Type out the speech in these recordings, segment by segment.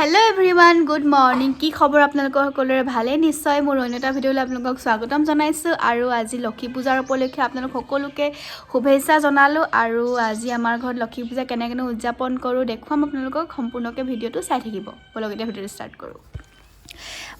Hello' everyone, good morning. কি খবৰ আপোনালোকৰ? সকলোৰে ভালেই নিশ্চয়। মোৰ অন্য এটা ভিডিঅ'লৈ আপোনালোকক স্বাগতম জনাইছোঁ। আৰু আজি লক্ষী পূজাৰ উপলক্ষে আপোনালোক সকলোকে শুভেচ্ছা জনালোঁ। আৰু আজি আমাৰ ঘৰত লক্ষী পূজা কেনেকৈনো উদযাপন কৰোঁ দেখুৱাম আপোনালোকক। সম্পূৰ্ণকৈ ভিডিঅ'টো চাই থাকিব। ব'লক, এতিয়া ভিডিঅ'টো ষ্টাৰ্ট কৰোঁ।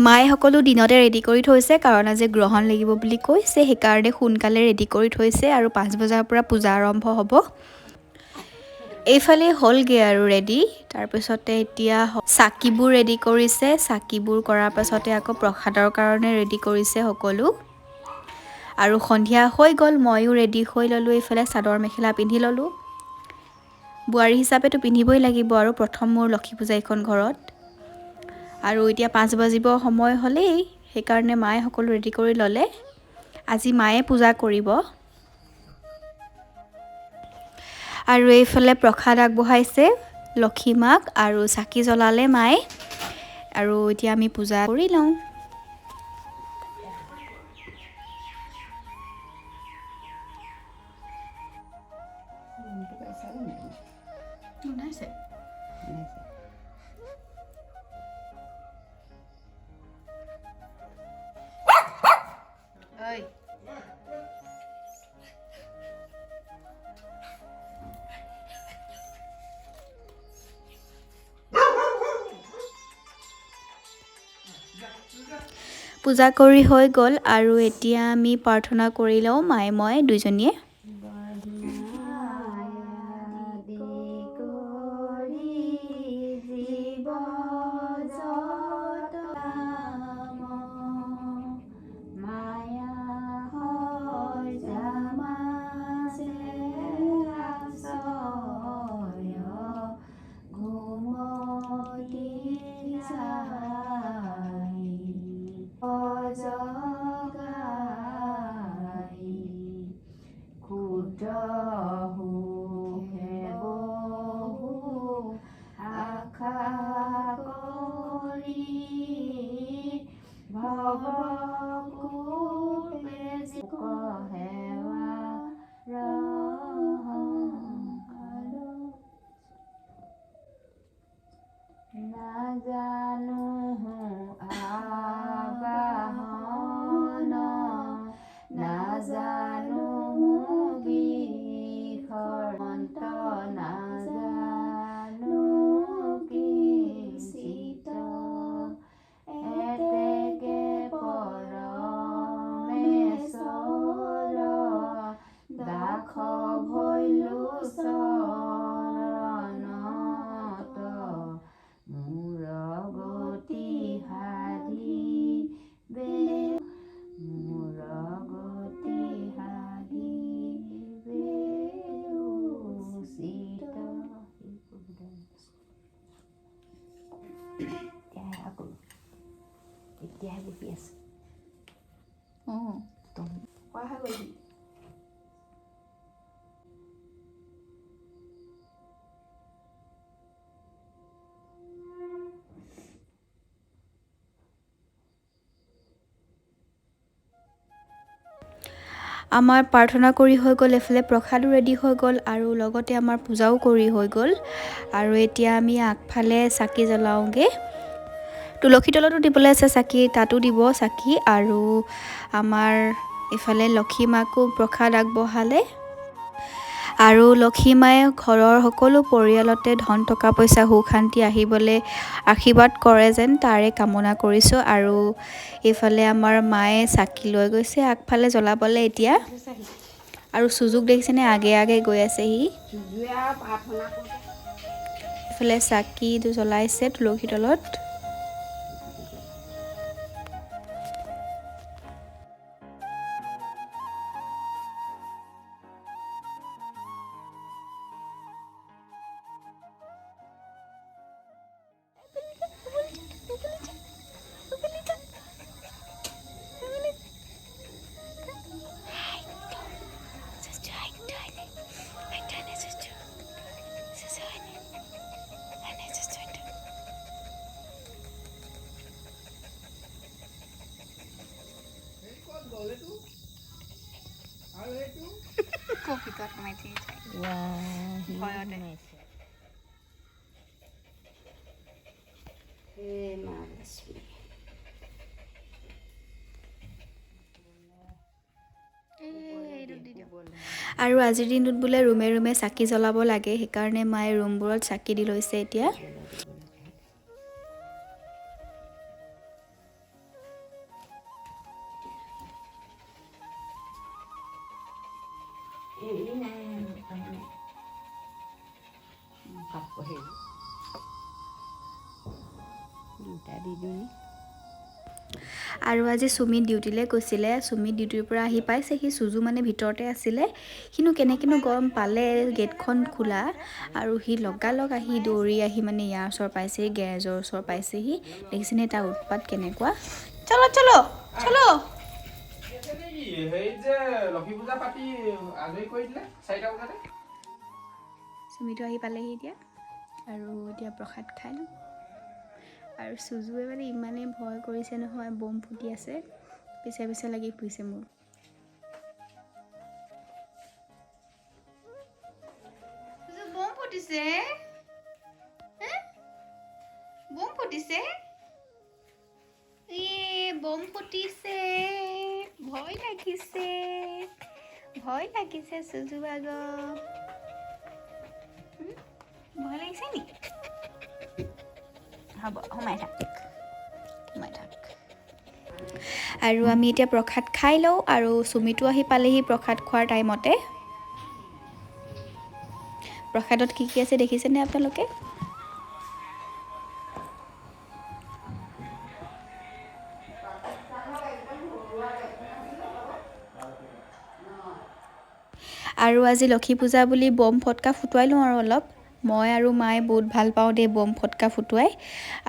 মায়ে সকলো দিনতে ৰেডি কৰি থৈছে, কাৰণ আজি গ্ৰহণ লাগিব বুলি কৈছে, সেইকাৰণে সোনকালে ৰেডি কৰি থৈছে। আৰু 5 বজাৰ পৰা পূজা আৰম্ভ হ'ব। এইফালে হ'লগৈ আৰু ৰেডি। তাৰপিছতে এতিয়া চাকিবোৰ ৰেডি কৰিছে। চাকিবোৰ কৰাৰ পাছতে আকৌ প্ৰসাদৰ কাৰণে ৰেডি কৰিছে সকলো। আৰু সন্ধিয়া হৈ গ'ল, ময়ো ৰেডি হৈ ল'লোঁ। এইফালে চাদৰ মেখেলা পিন্ধি ল'লোঁ। বোৱাৰী হিচাপেতো পিন্ধিবই লাগিব আৰু প্ৰথম মোৰ লক্ষী পূজা এইখন ঘৰত। আৰু এতিয়া 5 বাজিব সময় হ'লেই, সেইকাৰণে মায়ে সকলো ৰেডি কৰি ল'লে। আজি মায়ে পূজা কৰিব। আৰু এইফালে প্ৰসাদ আগবঢ়াইছে লক্ষী মাক আৰু চাকি জ্বলালে মায়ে। আৰু এতিয়া আমি পূজা কৰি লওঁ। পূজা কৰি হৈ গ'ল আৰু এতিয়া আমি প্ৰাৰ্থনা কৰি লওঁ, মায়ে মই দুইজনীয়ে। এতিয়াহে বহি আছে। অঁ। আমাৰ প্ৰাৰ্থনা কৰি হৈ গ'ল, এইফালে প্ৰসাদো ৰেডি হৈ গ'ল আৰু লগতে আমাৰ পূজাও কৰি হৈ গ'ল। আৰু এতিয়া আমি আগফালে চাকি জ্বলাওঁগৈ। তুলসী তলতো দিবলৈ আছে চাকি, তাতো দিব চাকি। আৰু আমাৰ ইফালে লক্ষী মাকো প্ৰসাদ আগবঢ়ালে। আৰু লক্ষী মায়ে ঘৰৰ সকলো পৰিয়ালতে ধন টকা পইচা সুখ শান্তি আহিবলৈ আশীৰ্বাদ কৰে যেন, তাৰে কামনা কৰিছোঁ। আৰু এইফালে আমাৰ মায়ে চাকি লৈ গৈছে আগফালে জ্বলাবলৈ এতিয়া। আৰু সুযোগ দেখিছেনে, আগে আগে গৈ আছে সি। এইফালে চাকি জ্বলাইছে তুলসী তলত। এই মা লক্ষ্মী। আৰু আজিৰ দিনটোত বোলে ৰুমে ৰুমে চাকি জ্বলাব লাগে, সেইকাৰণে মায়ে ৰুমবোৰত চাকি দি লৈছে এতিয়া। এই নাই, উপায় নাই। কাপোৰ হেৰি দুটা দি দিওঁ নি। আৰু আজি চুমি ডিউটিলৈ গৈছিলে। চুমি ডিউটিৰ পৰা আহি পাইছে। সি চুজু মানে ভিতৰতে আছিলে, সিনো কেনেকৈনো গম পালে গেটখন খোলা, আৰু সি লগালগ আহি দৌৰি আহি মানে ইয়াৰ ওচৰ পাইছেহি, গেৰেজৰ ওচৰ পাইছেহি। দেখিছেনে তাৰ উৎপাত কেনেকুৱা? চলো চলো চলো। হেৰিত যে লক্ষী পূজা পাতি আজৰি কৰি দিলে 4টা বজাতে। চুমিটো আহি পালেহি এতিয়া, আৰু এতিয়া প্ৰসাদ খাই লওঁ। আৰু চুজুৱে মানে ইমানেই ভয় কৰিছে নহয়, বম ফুটি আছে, পিছে পিছে লাগি ফুৰিছে মোৰ। চুজু বম ফুটিছে, বম ফুটিছে, এ বম ফুটিছে, ভয় লাগিছে, ভয় লাগিছে চুজু বাগ। ভয় লাগিছে নি? হ'ব, সোমাই থাক, সোমাই থাক। আৰু আমি এতিয়া প্ৰসাদ খাই লওঁ। আৰু চুমিটো আহি পালেহি প্ৰসাদ খোৱাৰ টাইমতে। প্ৰসাদত কি কি আছে দেখিছেনে আপোনালোকে? আৰু আজি লক্ষী পূজা বুলি বম ফটকা ফুটুৱাই লওঁ আৰু অলপ। মই আৰু মায়ে বহুত ভাল পাওঁ দেই বম ফটকা ফুটুৱাই।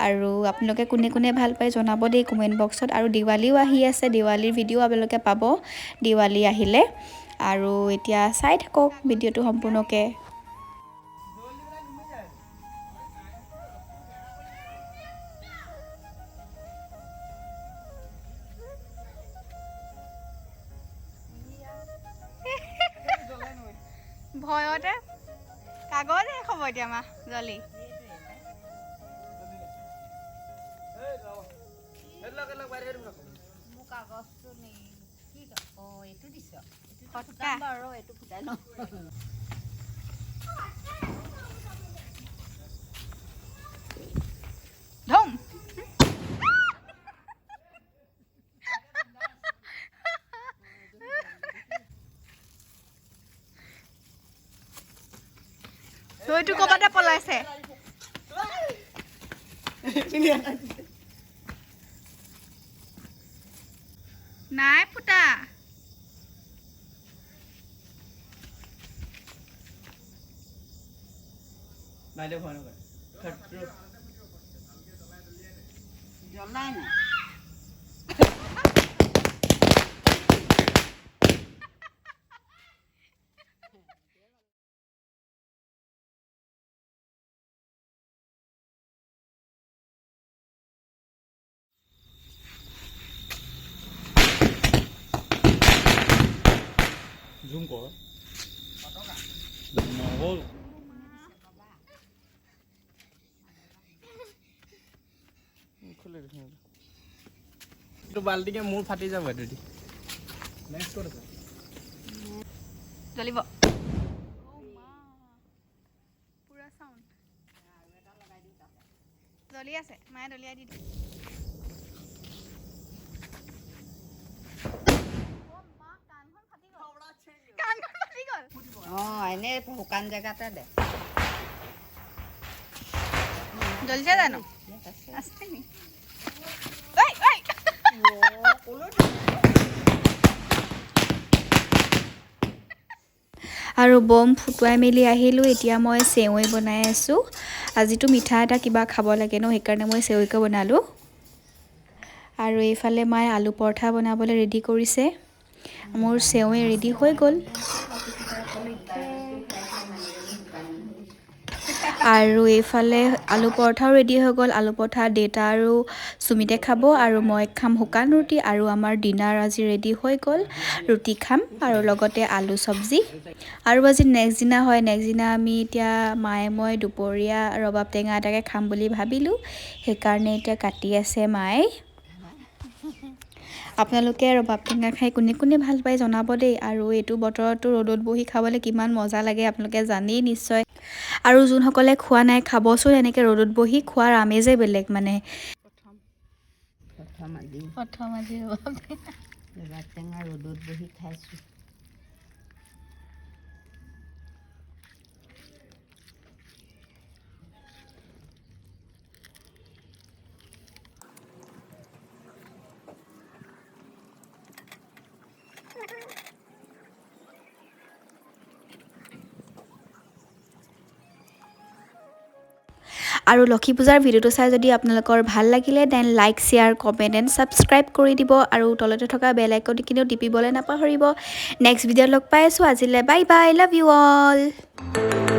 আৰু আপোনালোকে কোনে কোনে ভাল পায় জনাব দেই কমেণ্ট বক্সত। আৰু দিৱালীও আহি আছে, দিৱালীৰ ভিডিঅ' আপোনালোকে পাব দিৱালী আহিলে। আৰু এতিয়া চাই থাকক ভিডিঅ'টো সম্পূৰ্ণকৈ। ভয়তে কাগজে হ'ব এতিয়া মা জ্বলি। মোৰ কাগজটো নেই কি? অঁ, এইটো দিছ, এইটো ফটকা। ফুটাম বাৰু, এইটো ফুটাই লওঁ। ধুম। দৈটো ক'ৰবাতে পলাইছে। নাই ফুটা। বাইদেউ ভয় নকৰে। জ্বলাই নাই। জুম কৰ। নহ'ল। এইটো বাল্টিকে মূৰ ফাটি যাব এইটো দি। জ্বলিব। পুৰা চাউণ্ড জ্বলি আছে, মায়ে দলিয়াই দি দিছে। কাণখন ফাটি গ'ল। অঁ, এনেই শুকান জেগাতে দে। জ্বলিছে জানো? আছে নি? ঐ, ঐ। আৰু বম ফুটুৱাই মেলি আহিলোঁ। এতিয়া মই চেৱৈ বনাই আছোঁ। আজিতো মিঠা এটা কিবা খাব লাগে ন, সেইকাৰণে মই চেৱৈকে বনালোঁ। আৰু এইফালে মায়ে আলু পৰঠা বনাবলৈ ৰেডি কৰিছে। মোৰ চেৱৈ ৰেডি হৈ গ'ল। আৰু এইফালে আলু পৰঠাও ৰেডি হৈ গ'ল। আলু পৰঠা দেউতা আৰু সুমিতে খাব আৰু মই খাম শুকান ৰুটি। আৰু আমাৰ ডিনাৰ আজি ৰেডি হৈ গ'ল, ৰুটি খাম আৰু লগতে আলু চব্জি। আৰু আজি নেক্সট দিনা হয়। নেক্সট দিনা আমি এতিয়া মায়ে মই দুপৰীয়া ৰবাব টেঙা এটাকে খাম বুলি ভাবিলোঁ, সেইকাৰণে এতিয়া কাটি আছে মায়ে। আপোনালোকে ৰবাব টেঙা খাই কোনে কোনে ভাল পায় জনাব দেই। আৰু এইটো বতৰতো ৰ'দত বহি খাবলৈ কিমান মজা লাগে আপোনালোকে জানেই নিশ্চয়। আৰু যোনসকলে খোৱা নাই খাবচোন, এনেকৈ ৰ'দত বহি খোৱাৰ আমেজেই বেলেগ মানে। প্ৰথম আজি। প্ৰথম আজি ৰবাব। ৰবাব টেঙা ৰ'দত বহি খাইছোঁ। আৰু লক্ষী পূজাৰ ভিডিঅ'টো চাই যদি আপোনালোকৰ ভাল লাগিলে, then like, share, comment and subscribe কৰি দিব আৰু তলতে থকা বেল আইকনখিনিও টিপিবলৈ নাপাহৰিব। নেক্সট ভিডিঅ'ত লগ পাই আছোঁ, আজিলৈ bye bye, love you all.